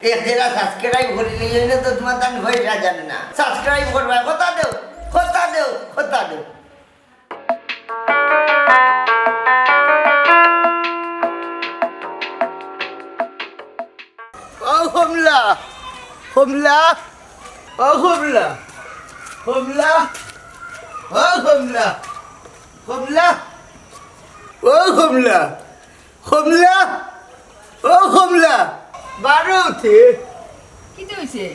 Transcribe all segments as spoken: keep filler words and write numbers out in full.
এক জেলা সাবস্ক্রাইব করিলিলে অইলে তো তুমার তান পয়সা যার না। সাবস্ক্রাইব করবায়, কথা দেও, কথা দেও, কথা দেও। ও কমলা, কমলা, ও কমলা, কমলা, ও কমলা, কমলা, ও কমলা, কমলা, ও কমলা, বারো উঠে। কিতা অইছে?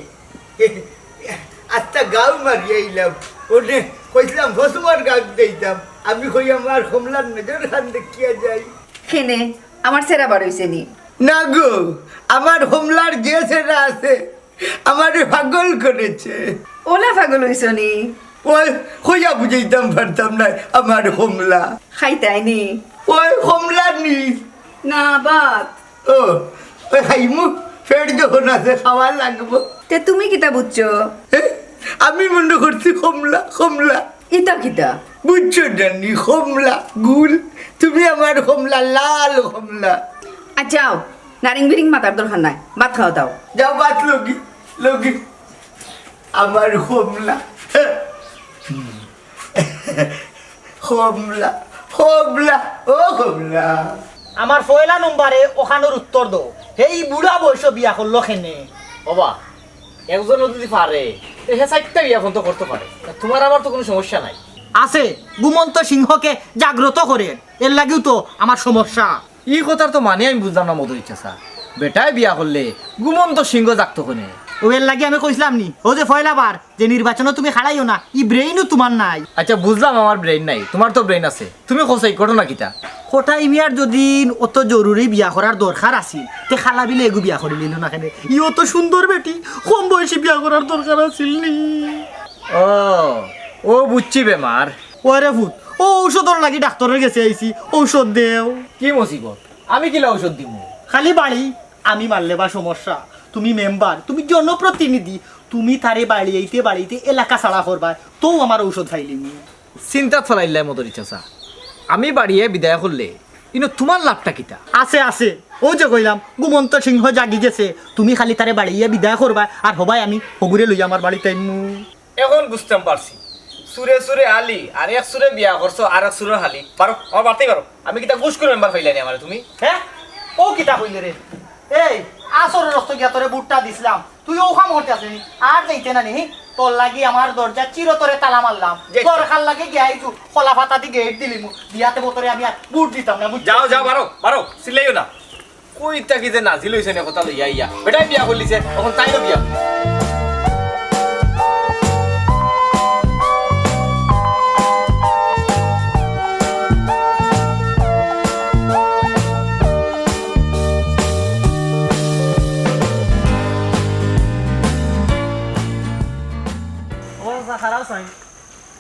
আস্তা গাউ মারি আইলাম। অনে কইছলাম ফসুমার গাউ যাইতাম। আমি কই আমার কমলার নজর খান দেখিয়া যাই। কেনে, আমার চেহারা বার অইছে নি? না গো, আমার কমলার যে চেহারা আছে, আমারে পাগল করেছে। অলা পাগল অইছো নি? ওই, কইয়া বুঝাইতাম পারতাম না, আমার কমলা। খাইতায় নি? ওই কমলা নি। না, ভাত। ও, ওই খাইমু, পেট যখন আছে, খাওয়া লাগবো। তে তুমি কিতা বুঝছো? এ, আমি মনে করছি কমলা, কমলা। ইতা কিতা? বুঝছো না নি, কমলা, গুল। তুমি আমার কমলা, লাল কমলা। আর যাও, নারিং বিরিং মাতার দরকার নাই, ভাত খাওয়া দাও। যাও, ভাত লগি, লগি। আমার কমলা। কমলা, কমলা, ও কমলা। আমার পয়লা নম্বরে অখানর উত্তর দেও, হেই বুড়া বয়সো বিয়া করলো কেনে? ওবা, একজনও যদি পারে, তে হে চাইরটা বিয়া পর্যন্ত করতো পারে। তুমার আমার তো কুনু সমস্যা নাই। আছে, ঘুমন্ত সিংহকে জাগ্রত করের, এর লাগিউ তো আমার সমস্যা। ই কথার তো মানে আমি বুঝলাম না মদরিছ চাচা। বেটায় বিয়া করলে ঘুমন্ত সিংহ জাগতো কেনে? অউ এর লাগি আমি কইছলাম নি, অউ যে পয়লা বার যে নির্বাচনো তুমি খাড়াইও না, ই brain-ও তুমার নাই। আচ্ছা, বুঝলাম আমার brain নাই, তুমার তো brain আছে। তুমি কও চাই, ঘটনা কিতা? কটাই মিয়ার যদিন অত জরুরি বিয়া করার দরকার আছিল, তে খালা বিলে এগু বিয়া করিলিলো না কেনে? ই অত সুন্দর বেটি, কম বয়সী বিয়া করার দরকার আছিল নি? ও, ও বুঝছি বেমার। ওরে ফুত, অউ ঔষধর লাগি ডাক্তরর গেছে আইছি, ঔষধ দেও। কি মুসিবত? আমি কিলা ঔষধ দিমু? খালি বাড়ি, আমি মারলে বা সমস্যা। তুমি মেম্বার, তুমি জনপ্রতিনিধি, তুমি তারে বাড়িয়াইতে বাড়িতে এলাকা ছাড়া করবায়, তউ আমার ঔষধ পাইলিমু। চিন্তাত ফালাইলায় মদরিছ চাচা। আমি বাড়িয়ে বিদায় করলে ইনো তুমার লাভটা কিতা? আছে, আছে। অউ যে কইলাম, ঘুমন্ত সিংহ জাগি গেছে। তুমি খালি তারে বাড়িয়ে বিদায় করবায়, আর হবায় আমি হগুরে লইয়া আমার বাড়িত আইমু। এখন বুঝতাম পারছি। চুরে চুরে আলি, আর এক চুরে বিয়া করছো, আর এক চুরে হালি। বারো, আমার বাড়িত বারো। আমি কিতা ঘুষ করি মেম্বার পাইলায় নি আমারে তুমি? হে? অউ কিতা কইলে রে? এই, আসরর রক্ত গিয়া তোরে ভোটটা দিছলাম। তুই অউ কাম করতে আসলি নি? আর যাইতে না নি? তোর লাগি আমার দরজা চিরতরে তালা মারলাম। যাইতে। দরকার লাগে গিয়া এই খোলা ফাতা দি গেট দিলিমু। বিয়াতে বতরে আমি আর ভোট দিতাম না, বুঝছো? যাও, যাও, বারো, বারো, চিল্লাইও না। কই থাকি যে নাজিল অইছে নে কথা লইয়া আইয়া। বেটায় বিয়া করিলিছে, অখন তাইনও বিয়া। ও, খারাপ চাই।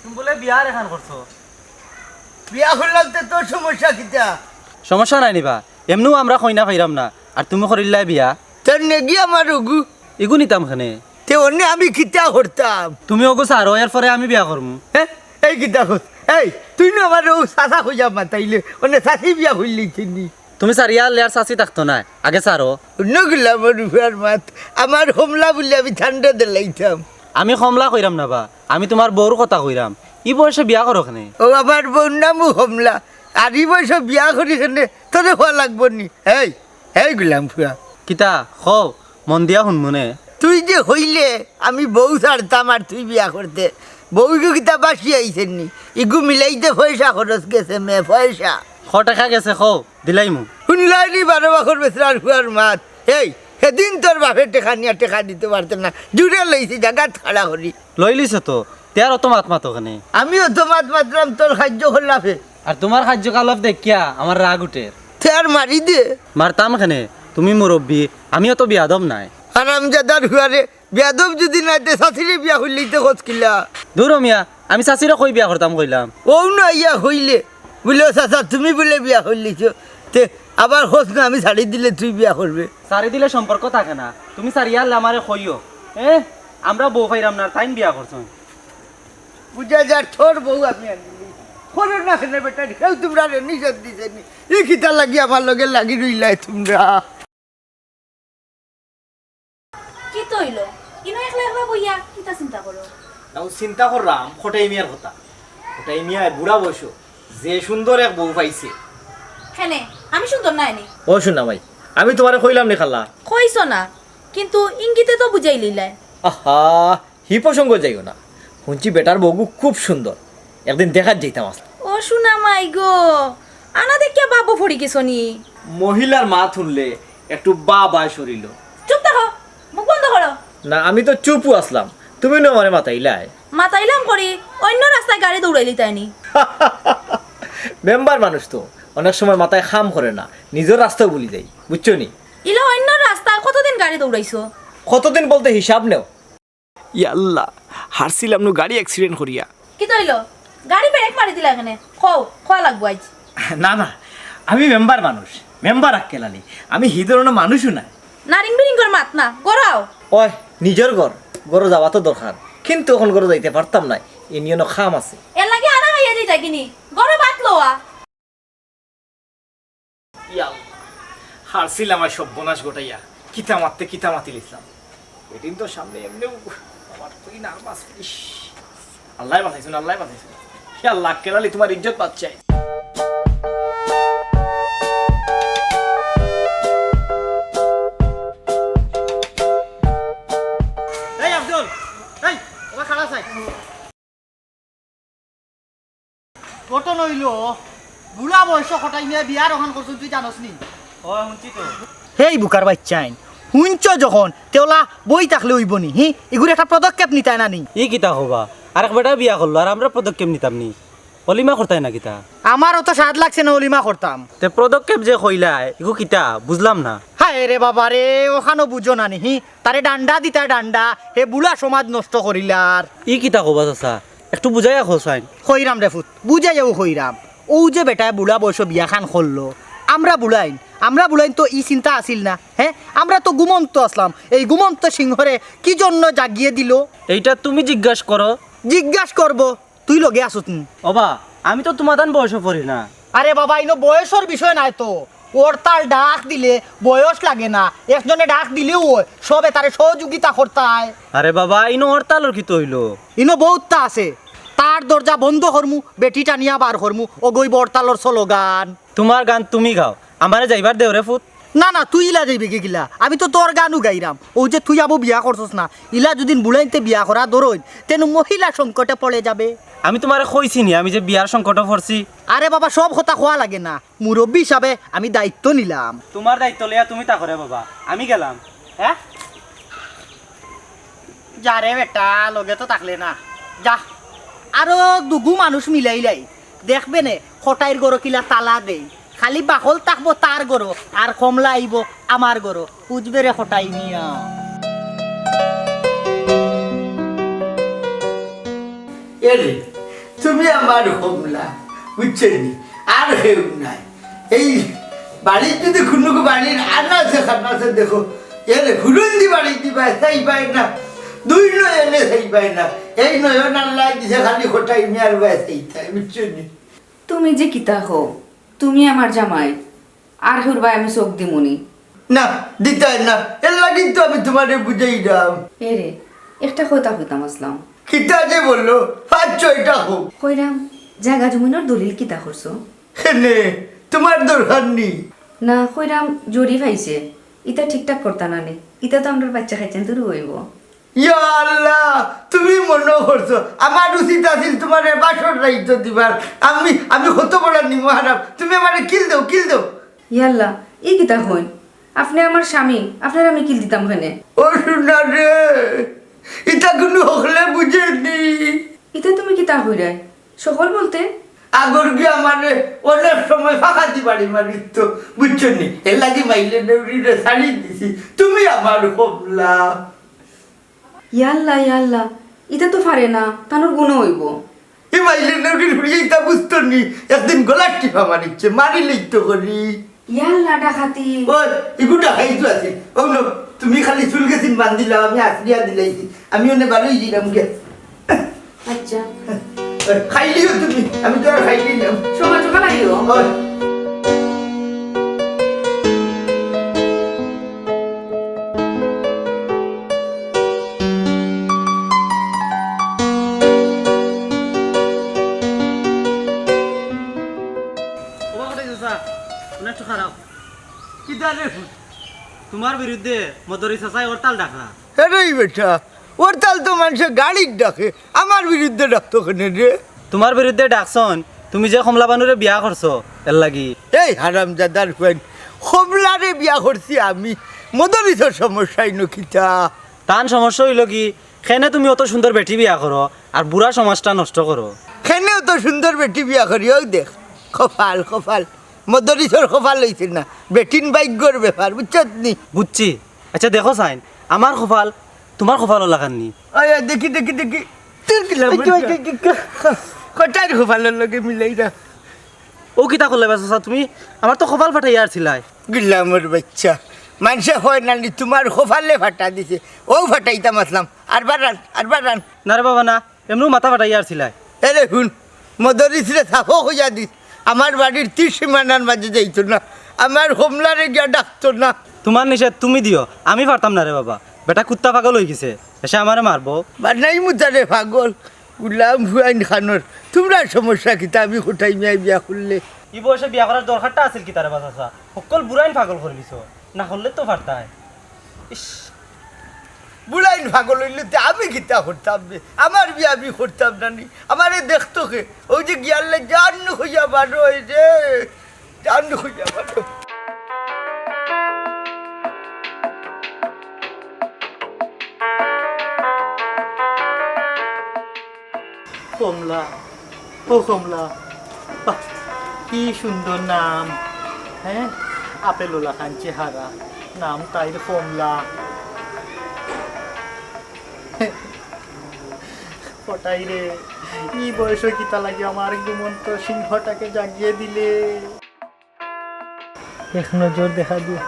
তুমি বুলে বিয়ার এখান করছো? বিয়া করলাম তে তোর সমস্যা কিতা? সমস্যা নাই নিবা, এমনেউ আমরা কইনা পাইরাম না, আর তুমি করিলায় বিয়া। তোর নেগি আমার অগু। ইগু নিতাম কেনে? তে অনে আমি কিতা করতাম? তুমি অগু ছাড়ো, এরপরে আমি বিয়া করমু। হে? এই কিতা কস? এই, তুই না আমার অউ চাচা কইয়া মাতাইলে, অনে চাচি বিয়া করিলিছে নি? তুমি ছাড়িয়া আনলে আর চাচি থাকতো নায়, আগে ছাড়ো। অন্য গুলা আমার উপর মাত, আমার কমলা বুলি আমি ঠান্ডা দিলাইতাম। আমি কমলা কইরাম না বা, আমি তুমার বউর কথা কইরাম। ই বয়সে বিয়া করো কেনে? ও আমার বউর নামও কমলা, আর ই বয়সে বিয়া করি কেনে? তোরে কওয়া লাগবো নি? এই, এই গুলাম ফুয়া। কিতা? কও, মন দিয়া হুনমু নে। তুই যে কইলে আমি বউ ছাড়তাম আর তুই বিয়া করতে, বউ ইগু কিতা বাসি আইছে নি? ইগু মিলাইতে পয়সা খরচ গেছে মে, পয়সা। ক টেকা গেছে কও, দিলাইমু। হুনলায় নি বারো বাকর বেচরার ফুয়ার মাত? এই, হেদিন তোর বাপে টেকা নিয়া টেকা দিতে পারতে না, জুরে লইছি জাগাত খাড়া করি। লইলিছে তো, তে আর অত মাত মাতো কেনে? আমি অত মাত মাতরাম তোর কার্যকলাপে। আর তুমার কার্যকলাপ দেখিয়া আমার রাগ উঠের। তে আর মারি দে। মারতাম কেনে? তুমি মুরব্বি, আমি অত বিয়াদব নায়। হারামজাদার ফুয়ারে, বিয়াদব যুদি নায় তে চাচিরে বিয়া করিলিতে কস কিলা? দুরো মিয়া, আমি চাচিরে কই বিয়া করতাম কইলাম। অউ না ইয়া কইলে, বুলে, "ও চাচা, তুমি বুলে বিয়া করিলিছো।" তে আবার কস না, আমি ছাড়ি দিলে তুই বিয়া করবে। ছাড়ি দিলে সম্পর্ক থাকে না। তুমি ছাড়িয়া আনলে আমারে কইও। এ, আমরা বউ পাইরাম না, তাইন বিয়া করছইন। বুঝা যার তোর বউ আমি আনলি। করো না কেনে বেটা, কেউ তুমরারে নিষেধ দিছে নি? ই কিতা লাগি আমার লগে লাগি রইলায় তুমরা? কিতা অইলো? ইনো একলা একলা বইয়া কিতা চিন্তা করো? না, অউ চিন্তা কররাম কটাই মিয়ার কথা। কটাই মিয়ায় বুড়া বয়সো যে সুন্দর এক বউ পাইছে। কেনে, আমি সুন্দর নায় নি? ও সোনা মাই, আমি তুমারে কইলাম নি খালা? কইছো না, কিন্তু ইঙ্গিতে তো বুঝাইলিলায়। আহা, হি প্রসঙ্গ যাইও না। হুনছি বেটার বউগু খুব সুন্দর, একদিন দেখাত যাইতাম আছলাম। ও সোনা মাই গো, আনা দেখিয়া বাবো পড়ি গেছো নি? মহিলার মাত হুনলে একটু বাবায় সরিল। চুপ থাকো, মুখ বন্ধ করো। না, আমি তো চুপউ আছলাম, তুমি নু আমারে মাতাইলায়। মাতাইলাম করি, অইন্য রাস্তায় গাড়ি দৌড়াইলিতায় নি। মেম্বার মানুষ তো, অনেক সময় মাথায় কাম করে না, নিজর রাস্তাও ভুলি যাই, বুঝছো নি? ইলা অইন্য রাস্তায় কতদিন গাড়ি দৌড়াইছো? কতদিন বলতে হিসাব নেও। ইয়াল্লা, হারছিলাম নু গাড়ি accident করিয়া। কিতা অইলো? গাড়ি ব্রেক মারি দিলা কেনে? কও, কওয়া লাগবো আইজ। না, না, আমি মেম্বার মানুষ, মেম্বার আক্কেল আলী, আমি হি ধরনর মানুষউ নায়। নারিং বিরিং করি মাত না, ঘরো আও। ওই, নিজর ঘর, ঘরো যাওয়া তো দরকার, কিন্তু অখন ঘরো যাইতে পারতাম নায়, ইউনিয়নো কাম আছে। এরলাগি আনা খাইয়া দিতা কিনি, ঘরো ভাত লওয়া। ইয়া আল্লাহ, হারছিলাম আর সর্বনাশ ঘটাইয়া, কিতা মাততে কিতা মাতিলিছলাম। এদিন তো সামনে এমনেউ আমার তো কি নার্ভাস, ইস। আল্লায় বাঁচাইছইন, আল্লায় বাঁচাইছইন। ইয়া আল্লাহ, আক্কেল আলী তুমার ইজ্জত বাঁচাই। এই আব্দুল, এই, ওবা খাড়া চাই। ঘটনা অইলো, বুড়া বয়সো কটাই মিয়া বিয়ার অখান করছইন, তুই জানোস নি? অয়, হুনছি তো। হেই বুকার বাইচ্চাইন, হুনছো যখন, তে অলা বই থাকলে অইবো নি, হি? ইগুর একটা পদক্ষেপ নিতায় না নি? ই কিতা কবা? আরেক বেটায় বিয়া করলো, আর আমরা পদক্ষেপ নিতাম নি? অলিমা করতায় না কিতা? আমার অত স্বাদ লাগছে না অলিমা করতাম। তে পদক্ষেপ যে কইলায়, ইগু কিতা? বুঝলাম না। হায় রে বাবা রে, অখানও বুঝো না নি, হি? তারে ডান্ডা দিতায় ডান্ডা, হে বুড়া সমাজ নষ্ট করিলার। ই কিতা কবা চাচা? একটু বুঝাইয়া কও চাইন। কইরাম রে ফুত, বুঝাইয়াউ কইরাম। অউ যে বেটায় বুড়া বয়সো বিয়াখান করলো, আমরা বুড়াইন, আমরা বুড়াইন তো ই চিন্তা আছিল না, হে? আমরা তো ঘুমন্ত আছলাম, এই ঘুমন্ত সিংহরে কি জন্য জাগিয়ে দিলো? এইটা তুমি জিজ্ঞাস করো। জিজ্ঞাস করবো, তুই লগে আছত নি? ওবা, আমি তো তুমার তান বয়সো পড়ি না। আরে বাবা, ইনো বয়সর বিষয় নায় তো। হরতাল ডাক দিলে বয়স লাগে না, একজনে ডাক দিলেউ অয়, সবে তারে সহযোগিতা করতায়। আরে বাবা, ইনো হরতালর কিতা অইলো? ইনো বউততা আছে, তার দরজা বন্ধ করমু, বেটি টানিয়া বার করমু, অগু অইবো হরতালর স্লোগান। তুমার গান তুমি গাও, আমারে যাইবার দেও রে ফুত। না, না, তুই ইলা যাইবে কিলা? আমি তো তোর গানউ গাইরাম। অউ যে তুই আবু বিয়া করছস না, ইলা যুদি বুড়াইন্তে বিয়া করা ধরইন, তে নু মহিলা সংকটে পড়ে যাবে। আমি তুমারে কইছি নি, আমি যে বিয়ার সংকটো পড়ছি? আরে বাবা, সব কথা কওয়া লাগে না, মুরব্বি হিসাবে আমি দায়িত্ব নিলাম। তুমার দায়িত্ব লইয়া তুমি থাকো রে বাবা, আমি গেলাম। হে? যা রে বেটা, লগে তো থাকলে না, যা। আরো দুগু মানুষ মিলাইলাই, দেখবে নে, কটাইর ঘরো কিলা তালা দেই। খালি বাকল থাকবো তার ঘরো, আর কমলা আইবো আমার ঘরো। বুঝবে রে কটাই মিয়া। এরে, তুমি আমার কমলা, বুঝছো নি? আর কেউ নাই। এই বাড়িত যুদি কুনু বাড়ির আনাচে কানাচে দেখো, এরে, হুরুন্দি বাড়িত দিবায় চাইবায় না, দুই নয়নে চাইবায় না। এই নয়ন আল্লায় দিছে খালি কটাই মিয়ার বায় চাইতায়, বুঝছো নি? তুমি যে কিতা কও, তুমি আমার জামাই, আর কেউর বায় আমি চোখ দিমুনি। না, দিতায় না, এরলাগি তো আমি তুমারে বুঝাইরাম। এরে, একটা কথা কইতাম আছলাম। কিতা যে বললো, পাঁচ ছয়টা কও। কইরাম, জাগা জমিনর দলিল কিতা করছো? কেনে, তুমার দরকার নি? না, কইরাম, জরিপ আইছে, ইতা ঠিকঠাক করতা না নি? ইতা তো আমরার বাইচ্চা কাইচ্চাইন্তরউ অইবো। ইয়া আল্লাহ, তুমি মনো করছো, আমার উচিত আছিল তুমারে বাসর রাইত দিবার। আমি, আমি কত বড় নিমকহারাম, তুমি আমারে কিল দেও, কিল দেও। ইয়া আল্লাহ, ই কিতা কইন? আপনে আমার স্বামী, আপনারে আমি কিল দিতাম কেনে? ও সোনা রে, ইতা কুনু হকলে বুঝে নি। ইতা তুমি কিতা কইরায়? হকল বলতে? আগর গিয়া আমারে অনেক সময় ফাঁকা দি বাড়ি মারিত, বুঝছো নি? এরলাগি মাইলে নেউরিরে ছাড়ি দিছি। তুমি আমার কমলা। ইয়াল্লা, ইয়াল্লা, ইতা তো পারে না, তানর গুনা অইবো। ই মাইলে নেউরির ফুড়িয়ে ইতা বুঝতো নি, একদিন গলার টিপা মারিছে, মারিলেই তো করি। ইয়াল্লা, ডাকাতি। ওই, ইগু ডাকাইতো আছে। ও নো, তুমি খালি চুল গেছিন বান্ধিলাও, আমি আছড়িয়া দিলাইছি। আমি অনে বারই দিলাম গে। আচ্ছা। ওই, খাইলিও তুমি, আমি তো আর খাইলি না। সকাল সকাল আইও। ওই। তুমার বিরুদ্ধে মদরি চাচায় হরতাল ডাকরা। এরে বেটা, হরতাল তো মানষে গাড়ির ডাকে, আমার বিরুদ্ধে ডাকতো কেনে রে? তুমার বিরুদ্ধে ডাকছইন, তুমি যে কমলা বানুরে বিয়া করছো, এরলাগি। এই হারামজাদার পুয়াইন, কমলারে বিয়া করছি আমি, মদরিছর সমস্যা ইনো কিতা? তান সমস্যা অইলো কি, কেনে তুমি অত সুন্দর বেটি বিয়া করো, আর বুড়া সমাজটা নষ্ট করো? কেনে অত সুন্দর বেটি বিয়া করি, অউ দেখ, কপাল, কপাল। মদরিছর কপাল অইছে না, বেটিন ভাইগ্যর ব্যাপার, বুঝছত নি? বুঝছি। আচ্ছা দেখো চাইন, আমার কপাল তুমার কপালর লাখান নি? ওই, ওই, দেখি, দেখি, দেখি। তোর কি লাভ? এই, কি, কি, কি, কি? কটার কপালর লগে মিলাই না। অউ কিতা করলে বা চাচা তুমি? আমার তো কপাল ফাটাইয়া আরছিলায়। গুলামর বাইচ্চা, মানষে কয় না নি, তুমার কপালে ফাটা দিছে, অউ ফাটাইতাম আছলাম। আরবার রান, আরবার রান। না রে বাবা, না, এমনেউ মাথা ফাটাইয়া আরছিলায়। এরে হুন, মদরিছরে সাফ কইয়া দিস, আমার বাড়ির তীর সীমানার মাঝে যাইতো না, আমার কমলারে গিয়া ডাকতো না। তুমার নিষেধ তুমি দিও, আমি পারতাম না রে বাবা। বেটা কুত্তা পাগল অইগেছে, এসে আমারে মারবো। বানাইমু তারে পাগল, গুলাম পুয়াইন খানোর। তুমরার সমস্যা কিতা আমি কটাই মিয়ায় বিয়া করলে? ই বয়সে বিয়া করার দরকারটা আছিল কিতা রে বা চাচা? হক্কল বুড়াইন পাগল করিলিছো, না করলে তো পারতায়। ইস। বুড়াইন পাগল অইলে তে আমি কিতা করতাম বে? আমার বিয়া আমি করতাম না নি? আমারে দেখতো কে? অউ যে গিয়ার লাই জান কইয়া বারো অই রে, জান কইয়া বারো। কমলা, ও কমলা, বাহ, কি সুন্দর নাম, হ্যাঁ? আপেল লাখান চেহারা, নাম তাইর কমলা। কটাই রে, ই বয়সে কিতা লাগি আমার ঘুমন্ত সিংহটাকে জাগিয়ে দিলে? এক নজর দেখা দিয়া।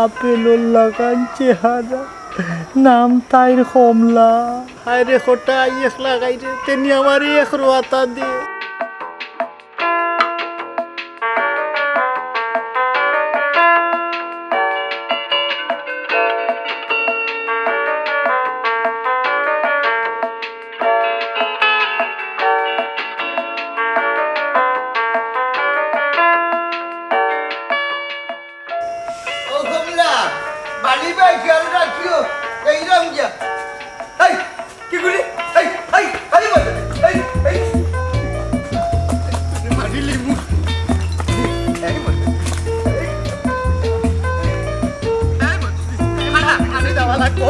আপেলর লাখান চেহারা, নাম তাইর কমলা। হায় রে কটাই, একলা গাই রে, তেনি আমার এক রোয়াতা দে। ও কমলা, বাড়ি বাই খেয়াল রাখিও, এইরাম গিয়া। এই, কি করি? এই, এই, আরে বাবা, এই, এই। মারিলি মুখ। এই বাবা, এই। এই বাবা, আরে দাওয়া লাগবো।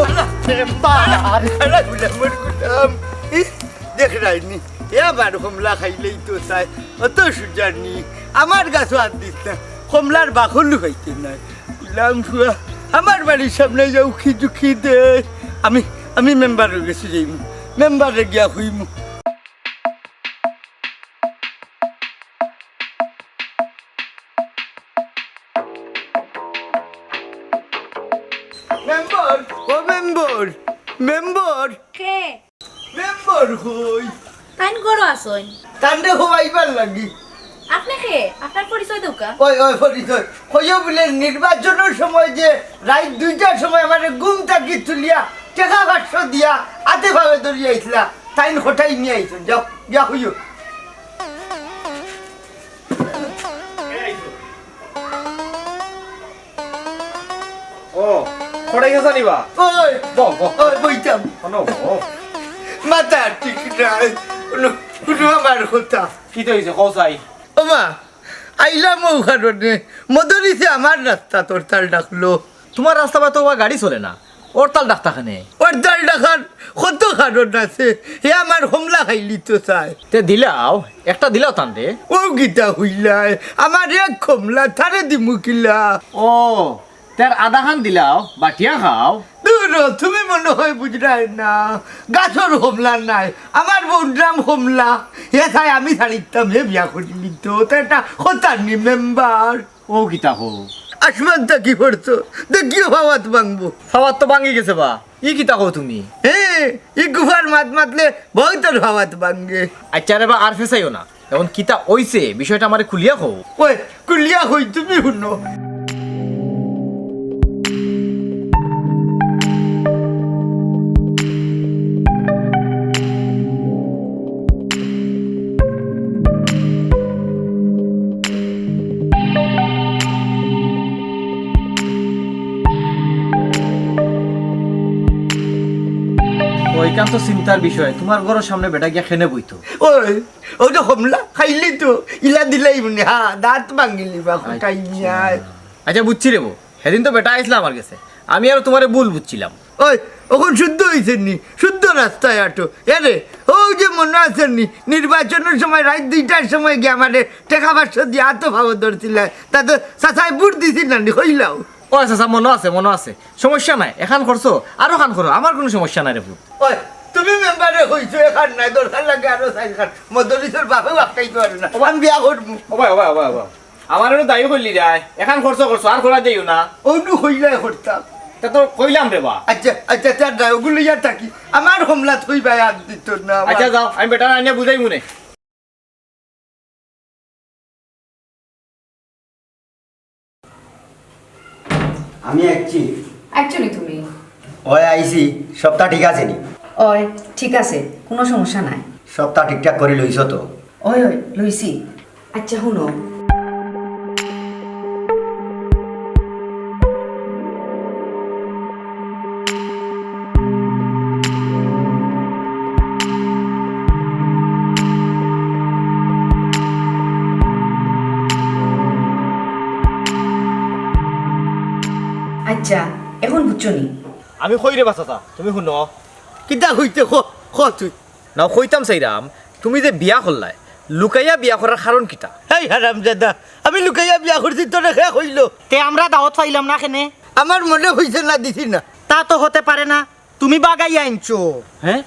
আরে বাবা, আরে, আরে, গুলাম, গুলাম। ইস, দেখরায়নি, এ আবার কমলা খাইলেই তো চায়, অত সুজার নি। আমার গাছো হাত দিস না, কমলার বাকল লুকাইতে নাই। গুলাম পুয়া, আমার বাড়ির সামনে যাও, কি ঝুঁকি দে। আমি, আমি মেম্বারর গেছে যাইমু, মেম্বাররে গিয়া কইমু। মেম্বার, ও মেম্বার, মেম্বার। কে? মেম্বার কই? তাইন ঘরো আছইন। তানরে হবাইবার লাগি। আপনে কে? আপনার পরিচয় দেউক্কা। ওই, ওই পরিচয়। কইও বুলে নির্বাচনর সময় যে রাইত দুইটার সময় আমারে ঘুম থাকি তুলিয়া টেকা পাঁচশো দিয়া আতে পাওয়ে ধরিয়া আইছলা। তাইন কটাই নিয়া আইছইন। যাও, গিয়া কইও। ও, কটাই গেছা নিবা? ওই, বল, বল। ওই, বইতাম। কোনো, ও। মাথা ঠিক নাই। কোনো, কোনো আমার কথা। কিতা অইছে, কও চাই। ও মা, আইলাম অউ কারণে। মদরিছে আমার রাস্তাত হরতাল ডাকলো। তুমার রাস্তাত তো বা গাড়ি চলে না, হরতাল ডাকতা কেনে? হরতাল ডাকার কত কারণ আছে। হে আমার কমলা খাইলিতো চায়। তে দিলাও, একটা দিলাও তানরে। অউ কিতা কইলায়? আমার এক কমলা, তারে দিমু কিলা? ও, তের আধাখান দিলাও, বাটিয়া খাও। দুরো, তুমি মনে হয় বুঝরায় না। গাছর কমলা নায়, আমার বউর নাম কমলা। হে চায় আমি ছাড়িতাম, হে বিয়া করিলিতো। তে একটা কথা নি মেম্বার। অউ কিতা কও? আসমান থাকি পড়তো, দেখিও ফাওয়াত ভাঙবো। ফাওয়াত তো ভাঙি গেছে বা, ই কিতা কও তুমি? হে, ই গুফার মাত মাতলে বউতর ফাওয়াত ভাঙে। আচ্ছা রে বা, আর ফেছাইও না। এখন কিতা অইছে, বিষয়টা আমারে খুলিয়া কও। ওই, খুলিয়া কই, তুমি হুনো। ইখান তো চিন্তার বিষয়, তুমার ঘরর সামনে বেটা গিয়া কেনে বইতো? ওই, ওই তো কমলা, খাইলি তো, ইলা দিলাই মনে, হা, দাঁত ভাঙিলি বা, আচ্ছা। খাই নিয়ায়। আচ্ছা, বুঝছি রে বউ, সেদিন তো বেটা আইছলা আমার গেছে, আমি আরো তুমারে ভুল বুঝছিলাম। ওই, অখন শুদ্ধ অইছে নি, শুদ্ধ রাস্তায় আটো। এরে, ওই যে মনো আছে নি, নির্বাচনর সময় রাইত দুইটার সময় গিয়া আমারে টেকা পাঁচশো দিয়া আতো ফাও ধরছিলায়, তাতে চাচায় ভোট দিছিল না নি, কইলাও। ও চাচা, মনো আছে, মনো আছে। সমস্যা নাই, এখান করছো, আরো খান করো, আমার কুনু সমস্যা নাই রে পুত। ওই, তুমি মেম্বারে কইছো এখান নাই, দরকার লাগে আরো চাইরখান। মদরিছর বাপেও আটকাইতো পারে না। ওবান বিয়া করমু। ও ভাই, ও ভাই, ও ভাই, ও ভাই। আমার আরো দায়ী করলি যায়, এখান করছো, করছো, আর করা যাইও না। ওনু কইলাই করতাম। তা তো কইলাম রে বা। আচ্ছা, আচ্ছা, তার দায় ওগুলো ইয়ার থাকি। আমার কমলাত কইবায় আর দিত না। আচ্ছা, যাও, আমি বেটারে আনিয়া বুঝাইমু নে। আমি আইছি। Actually তুমি। ওই আইছি, সবতা ঠিক আছে নি? ওই, ঠিক আছে, কুনু সমস্যা নাই। সবতা ঠিকঠাক করি লইছো তো? ওই, ওই, লইছি। আচ্ছা, হুনো। আচ্ছা, এখন বুঝছো নি? আমি কই রে বা চাচা, তুমি হুনো। কিতা কইতে ক, ক তুই। না, কইতাম চাইরাম, তুমি যে বিয়া করলায়, লুকাইয়া বিয়া করার কারণ কিতা? এই হারামজাদা, আমি লুকাইয়া বিয়া করছি, তোরে কে কইলো? তে আমরা দাওয়াত পাইলাম না কেনে? আমার মনে কইছে না, দিছি না। তা তো হতে পারে না, তুমি বাগাইয়া আনছো। হ্যাঁ?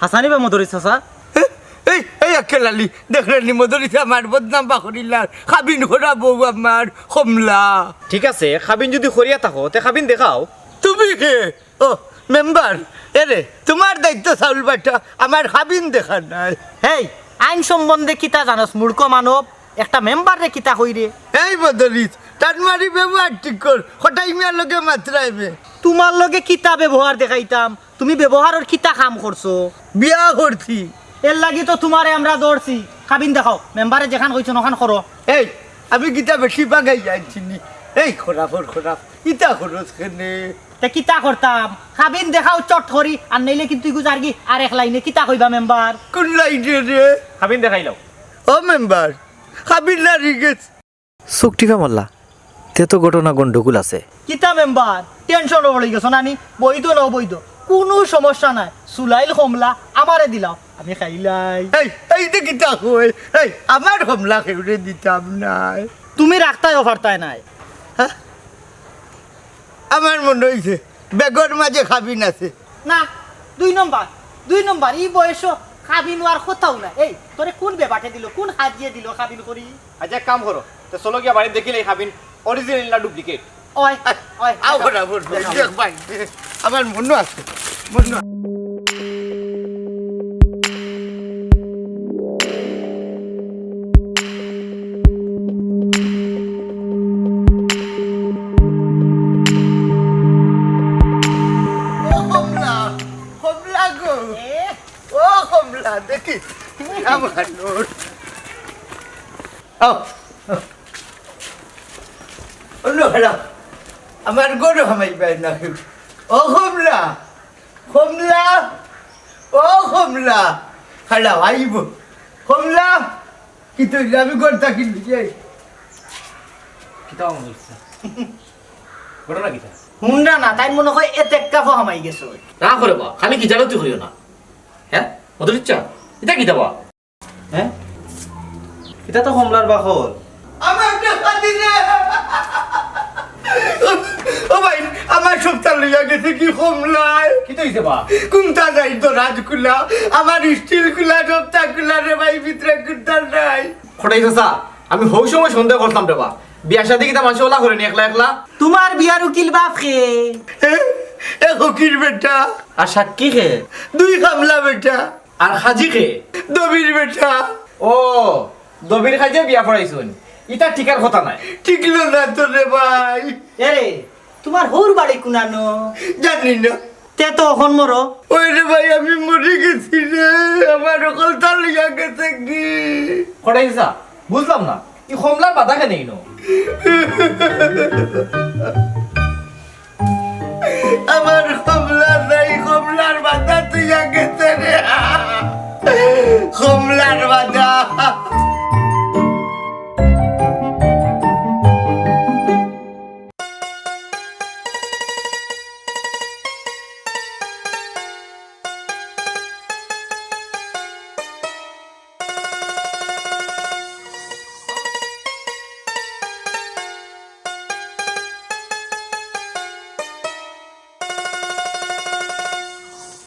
হাসানি বা মদরিছ চাচা? এই, এই আক্কেল আলী, দেখরে নি মদরিছে আমার বদনাম বা করিলার, কাবিন করা বউ আমার, কমলা। ঠিক আছে, কাবিন যদি করিয়া থাকো, তে কাবিন দেখাও। তুমি কে? ও, মেম্বার, এরে, তুমার দায়িত্ব চাউল বাটা, আমার কাবিন দেখা নায়। হেই, আইন সম্বন্ধে কিতা জানোস, মূর্খ মানব? একটা মেম্বাররে কিতা কইরে? এই মদরিছ, তার মারি ব্যবহার ঠিক কর, কটাই মিয়ার লগে মাতরায় বে। তুমার লগে কিতা ব্যবহার দেখাইতাম? তুমি ব্যবহারর কিতা কাম করছো? বিয়া করছি। এর লাগি তো তুমারে আমরা ধরছি। কাবিন দেখাও, মেম্বারে যেখান কইছইন অখান করো। এই, আমি কিতা বেশি বাগাই যাইছি নি? এই খরাফর খরাফ, ইতা খরচ কেনে? তে কিতা করতাম? কাবিন দেখাও চট করি, আর নাইলে কিন্তু ইগু যারগি আর এক লাইনে। কিতা কইবা মেম্বার? কোন লাইনে রে? কাবিন দেখাইলাও। ও মেম্বার, কাবিন না রিগেছ। চুপ টিপা মারলা, তে তো ঘটনা গন্ডগোল আছে। কিতা মেম্বার, টেনশনো পড়ি গেছো না নি? বৈধ না অবৈধ, কুনু সমস্যা নাই। সুলাইল কমলা আমারে দিলাও, আমি খাইলাই। এই, এই যে কিতা কই? এই, আমার কমলা কেউরে দিতাম নায়। তুমি রাখতায়ও পারতায় নায়। হ্যাঁ? আমার মনে অইছে, ব্যাগর মাঝে কাবিন আছে। না, দুই নম্বর, দুই নম্বর, ই বয়সো কাবিন অওয়ার কথাউ না। এই, তোরে কুন বেবাটে দিলো, কুন হাজিয়ে দিলো কাবিন করি? আচ্ছা, এক কাম করো, তে চলো গিয়া বাড়িত দেখিলাই কাবিন original না duplicate। ওই, ওই, আও, দেখাও। বড়, বড়, বড়, দেখাও। দেখ ভাই, আমার মনে আছে, মনে আছে। ও কমলা, কমলা গো। এ? ও কমলা, দেখি, আমার নোট। আও। অন্য খেলা। আমার গরু হামাই পায় না কেউ। ও কমলা, কমলা, ও কমলা। খেলা আইব। কমলা, কি তুই আমি গরু থাকি নিয়ে। কিতা আমার ঘটনা কিতা? হুনরা না, তাই মনে হয় এতে কাফো হামাই গেছে। না করে বা, খালি কি জানো তুই করিও না। হ্যাঁ? মতো ইচ্ছা? এটা কিতা বা? হ্যাঁ? এটা তো কমলার বাকল। আমার টেকা দিলে। ও ভাই, আমার সবতা লইয়া গেছে কি কমলায়? কিতা অইছে বা? কুন্তা নাই তো রাজকুলা, আমার স্টিল কুলা, সবতা কুলা রে ভাই, ভিতরে কুন্তা নাই। কটাই চাচা, আমি হউ সময় সন্দেহ করতাম রে বা। বিয়া শাদি কিতা মানষে অলা করে নি একলা একলা? তুমার বিয়ার উকিল বাপ কে? এ, এ ফকির বেটা। আর সাক্ষী কে? দুই কামলা বেটা। আর খাজি কে? দবির বেটা। ও, দবির খাজিয়ে বিয়া পড়াইছইন। ইতা ঠিকার কথা নায়। ঠিকলো না তো রে ভাই। এরে, তুমার হউর বাড়ি কুনানো? জানি না। তে তো অখন মরো। ওই রে ভাই, আমি মরি গেছি রে। আমার অকলতা লইয়া গেছে কি? কটাই চাচা, বুঝলাম না। ই কমলার বাধা কেনে ইনো? আমার কমলা নাই, কমলার বাধা তুই আগে কমলার বাজার।